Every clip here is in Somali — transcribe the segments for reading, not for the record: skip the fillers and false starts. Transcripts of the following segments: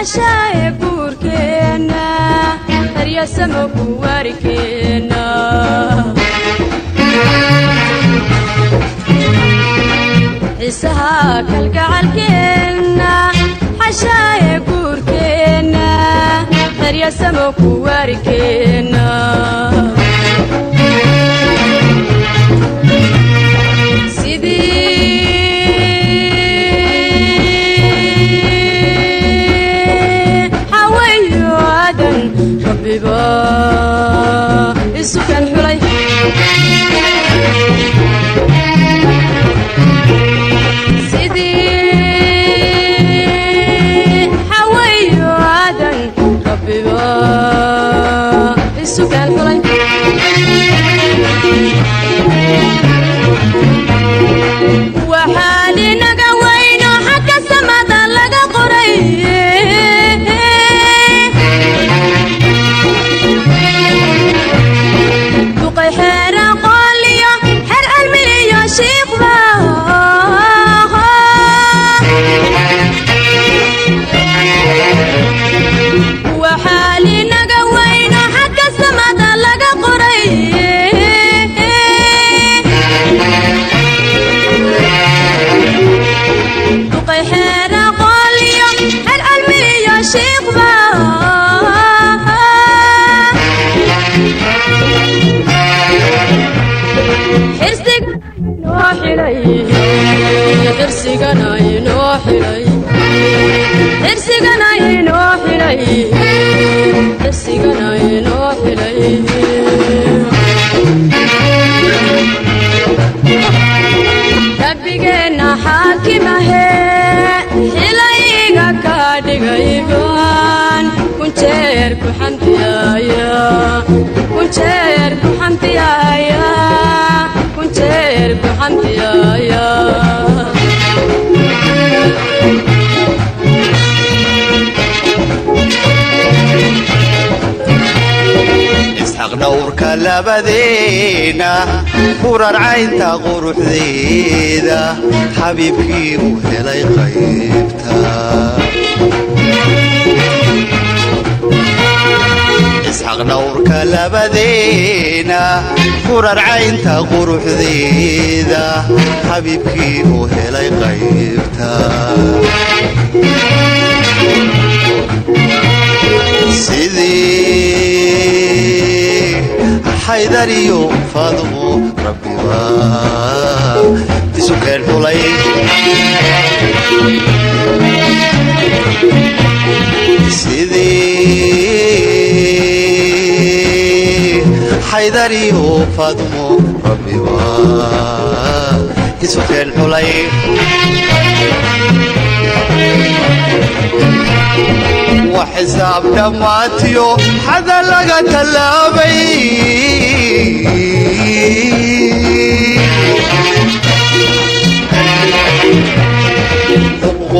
Xashaaye guurkeenna, haryasamo ku waarikeenna. Xiisaha kalgacalkeenna, xashaaye guurkeenna, haryasamo ku waarikeenna. Sidii xawayo aadan rabbiba isu kan xulay, sidii xawayo aadan rabbiba isu kan xulay. Waxaa linaga weyno xagga samada laga qoray, duqay xeera qooliyo xer almiliyo shiikhba. Waxaa linaga weyno xagga samada laga qoray, duqay xeera qooliyo xer almiliyo shiikhba. Xirsigana xilay, xirsigana inoo xilay, xirsigana inoo xilay, xirsigana inoo xilay. Rabbigeenna xaakimahe xilayga ka dhigaybaan kunjeer ku xamdiyaaya, kunjeer ku xamdiyaaya, kunjeer ku xamdiyaaya. Isxaq dhowrka labadeena, kurarcaynta quruxdeeda, xabiibkii uu helay qaybta. Isxaq dhowrka labadeena, kurarcaynta quruxdeeda, xabiibkii uu helay qaybta. Sidii xaydariyo faadumo rabbiba isu keen xulay, sidii xaydariyo faadumo rabbiba isu keen xulay. Wa xisaab dhammaatiyo xada laga tallaabay,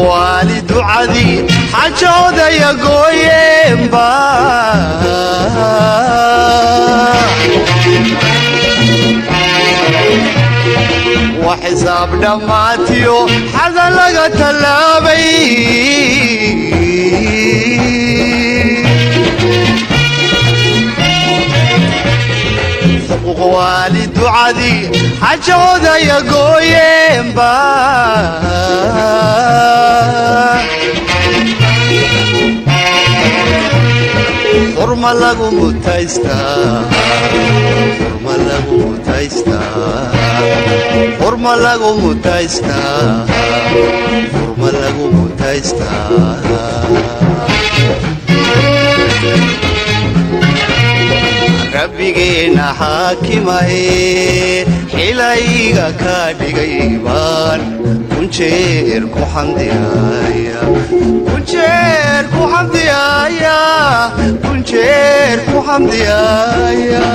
waali ducadii xajoodaya gooyeenba. Wa xisaab dhammaatiyo xada laga tallaabay, xuquuq waali ducadii xajoodaya gooyeenba. Xurma lagu mutaystaa, xurma lagu mutaystaa, xurma lagu mutaystaa, xurma lagu mutaystaa. Rabbigeena xaakimahe xilayga ka dhigay baan kunjeer ku xamdiyaaya, kunjeer ku xamdiyaaya, kunjeer ku xamdiyaaya.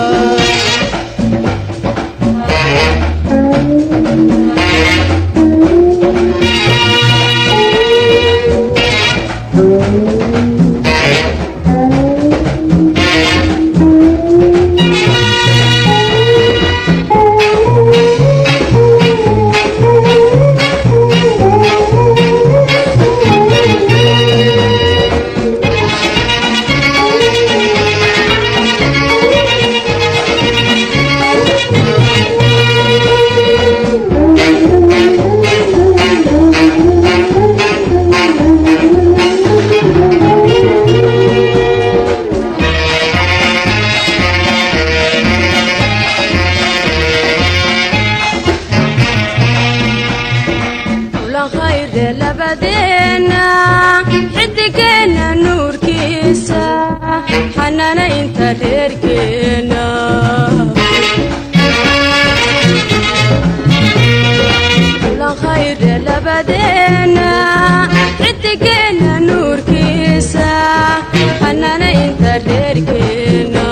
Labadeena xidigeenna nuurkiisa xanaanaynta reerkeena. Kulan khayre labadeena xidigeenna nuurkiisa xanaanaynta reerkeena.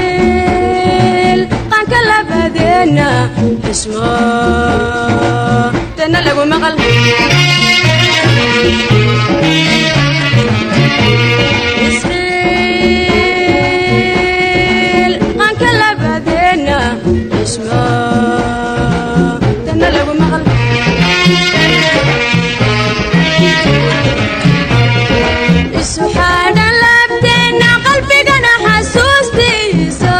Isxiil qanka labadeena xismo tana lagu maqal. Isxiil qanka labadeena xismo tana lagu maqal. Isu xaadhan laabteena qalbigana xasuustiisa.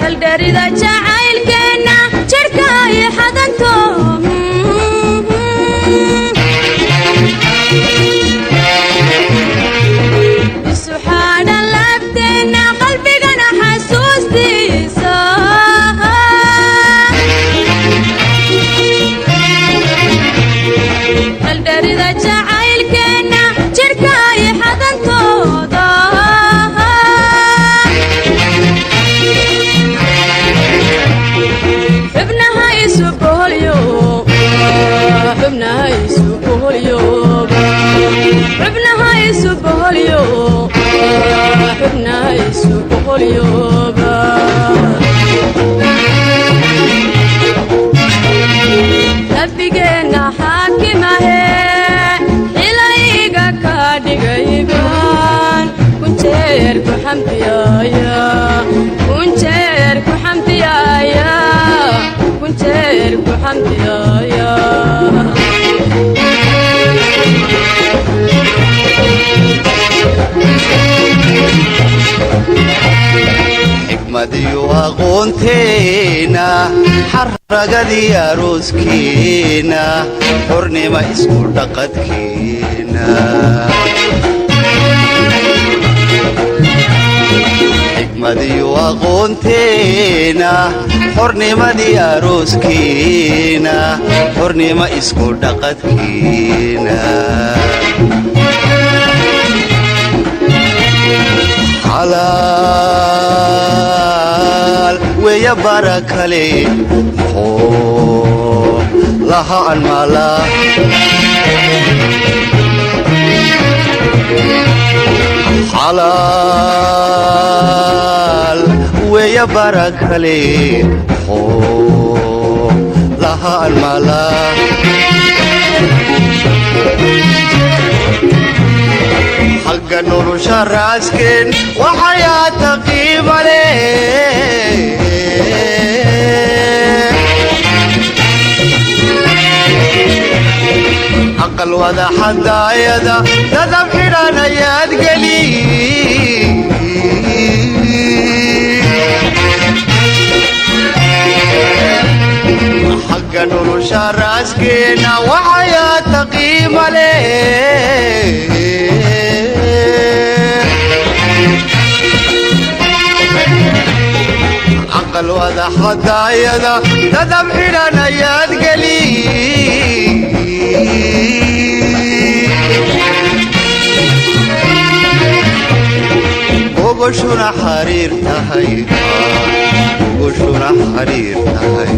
Xeldherida jacaylkeenna jidhka ay xadanto. Isu xaadhan laabteena qalbigana xasuustiisa. Xeldherida jacaylkeenna jidhka ay xadantooda. Xubnaha isu boholyo, xubnaha isu boholyoba, xubnaha isu boholyo, xubnaha isu boholyoba. Rabbigeenna xaakimahe xilayga ka dhigaybaan kunjeer ku xamdiyaaya, kunjeer ku xamdiyaaya, kunjeer ku xamdiyaaya. Xikmadiyo aqoonteena xaragadii arooskeenna xornima isku dhaqadkeena. Xikmadiyo aqoonteena xornimadii arooskeenna xornima isku dhaqadkeena. Xalaal weeya barakale hoo laha anmala. Xalaal weeya barakale hoo laha anmala. Xagga nolosha raaskeen waxayaata qiima leh. Aqal wada xadaayada dadab xidhan ayaad geli. Xagga nolosha raaskeenna waxayaata qiima leh. Aqal wada xadaayada dadab xidhan ayaad geli. Gogoshuna xariir tahay, gogoshuna xariir tahay,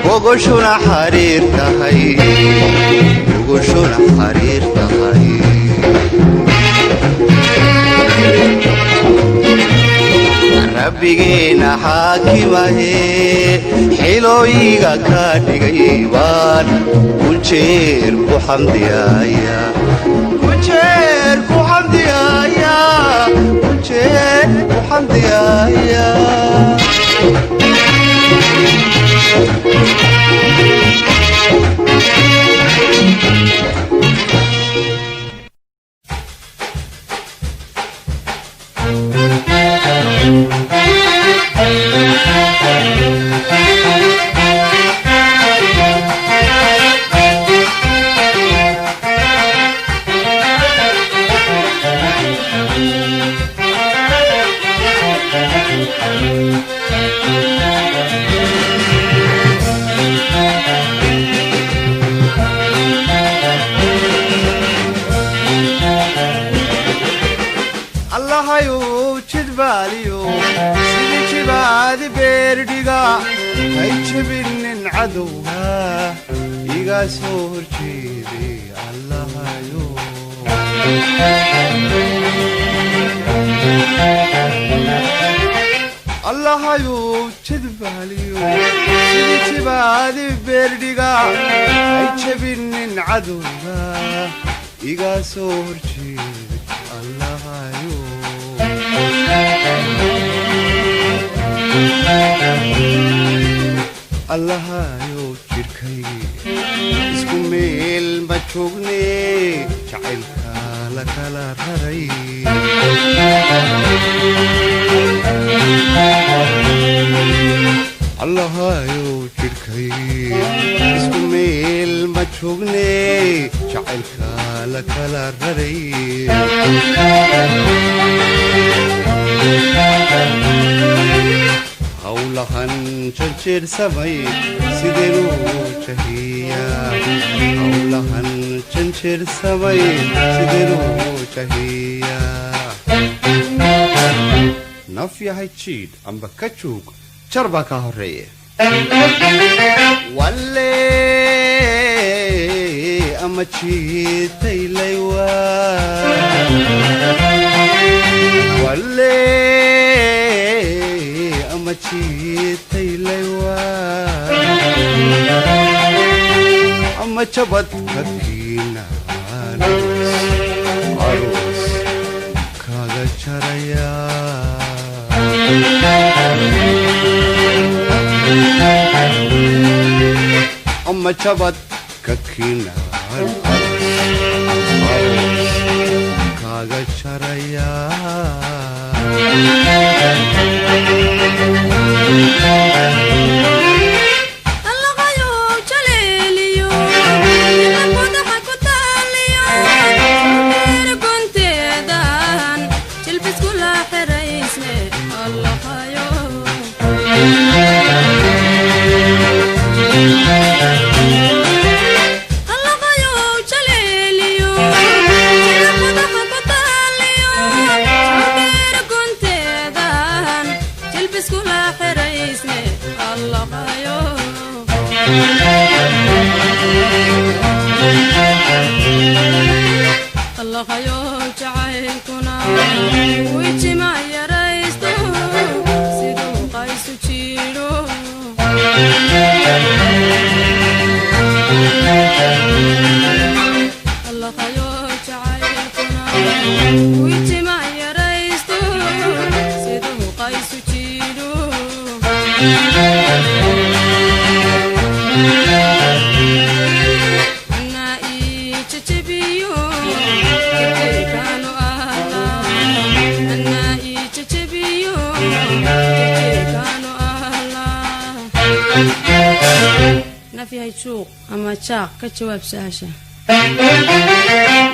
gogoshuna xariir tahay, gogoshuna xariir tahay. Rabbigeena xaakimahe xilooyiga ka dhigay baan kunjeer ku xamdiyaaya, kunjeer ku xamdiyaaya, kunjeer ku xamdiyaaya. Jebinin cadowga iga soo horjeeday, Allahayo. Allahayow, jidbaaliyo sidii jibaadi beerdhiga, hay jebinin cadowga iga soo horjeeday, Allahayo. Allahayow, jidhkaygi isku meel ma joogne, jacaylka la kala raray. Allahayow, jidhkaygi isku meel ma joogne, jacaylka la kala raray. Hawlahan janjeersamay sideen u jahiyaa? Hawlahan janjeersamay sideen u jahiyaa? Naf yahay jiidh amba ka joog, jar baa kaa horreeye. Walle ama jiitaylaywa, walle ama jiitaylaywa, ama jabadka kiinaan aroos kaga jaraya. Ama jabadka kiinaan aroos kaga jaraya. Allaqayow, jaleeliyo ila ku taaliyo beer gunteedan jilbisku la xiraysne, Allaqayo. Allaqayow, jaleeliyo jila kudaxa ku taaliyo beer gunteedan jilbisku la xiraysne, Allaqayo. Allaqayo, jacaylkuna wijima yaraysto siduu qaysu jiidho. Allaqayo, jacaylkuna wijima yaraysto siduu qaysu jiidho. Anaa ii jejebiyo jejekaanu ahla, anaa ii jejebiyo jejekaanu ahla. Nafyahay juuq ama jaaq, ka jawaab su-aasha.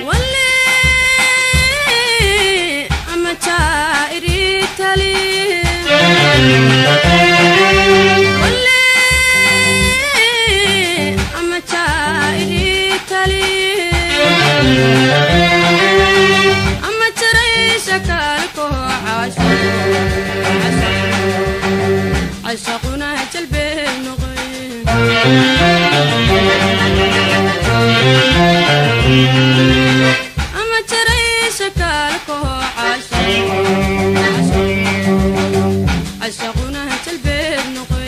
Walle ama jaa'iritali, walle ama jaa'iritali, ama jaray shakaalko cashaquna jalbee noqoy. Ama jaray shakaalko cashaquna jalbee noqoy.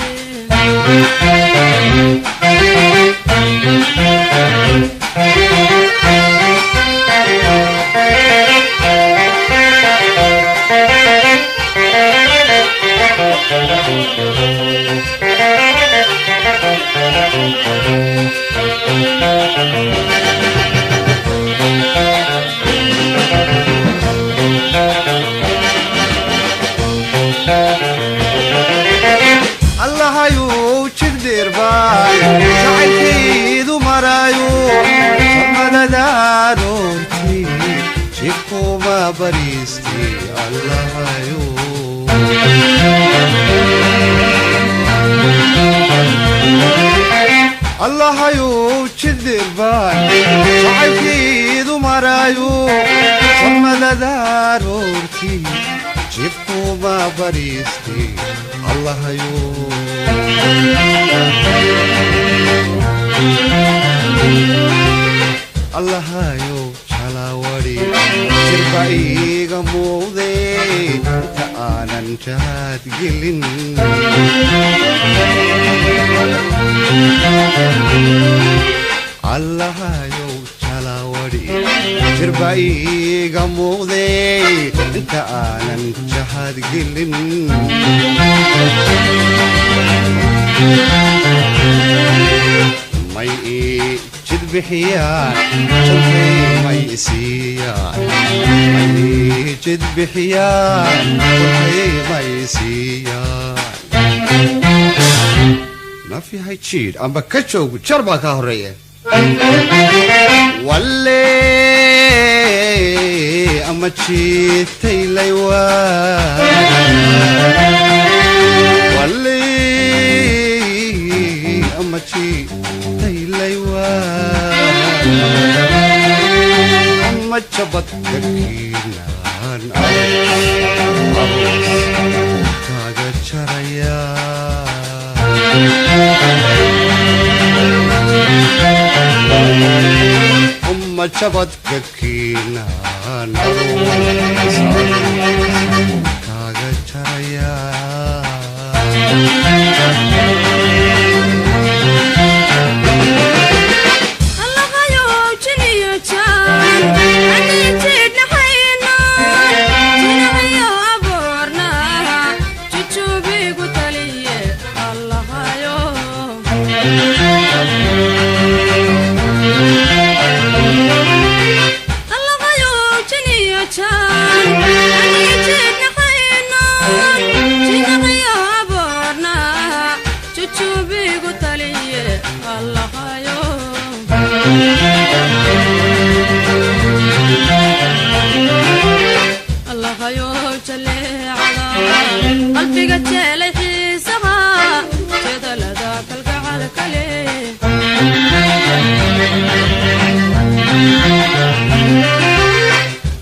Allahayuu, jigdheerbaan jacaylkaydu maraayo, samadadaanoorti jibkuma bariisti, Allahayo. Allahayuu, jidhirbaan jacaylkaydu maraayo, samadadaanoorti Jiifkuma bariistay Allahayo, Allahayo, jalawadi jirba iiga muuqday inta aanan jahaad gelin. Allahayow, jalawadi jirba iiga muuqday inta aanan jahaad gelin. May ii jid bixiyaan jantay, may isiiyaan, may ii jid bixiyaan jantay, may isiiyaan. Naf yahay jiidh amba ka joogu, jar baa kaa horreeya. Walle ama jiitay laywa, walle ama jiitay laywa, ama jabadka kiinaan aroos kaaga jaraya. Uma jabadka kiinaan aroos kaaga jaraya. Qalbiga jeelay xiisaha jedalada kalgacalkale.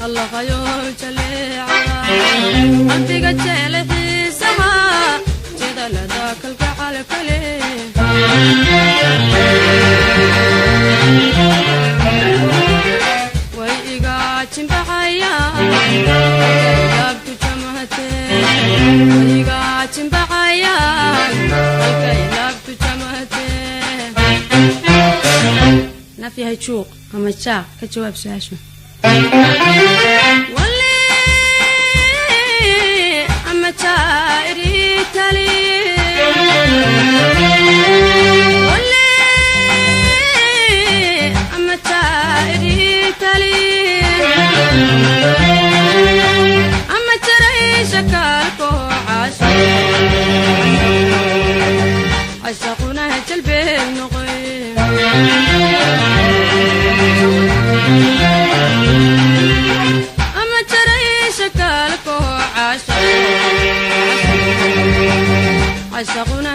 Allahayo, jaleecada qalbiga jeelay xiisaha jedalada kalgacalkale. Way iga jimbaxayaan laabtu jamhatee, way iga jimbaxayaan halkay laabtu jamhatee. Naf yahay juuq ama jaaq, ka jawaab su-aasha. Wale ama jaa'iri tali, wale ama jaa'iri tali, ama jaray shakaalko cashaquna jalbeeb noqoy. Ama jaray shakaalko cashaquna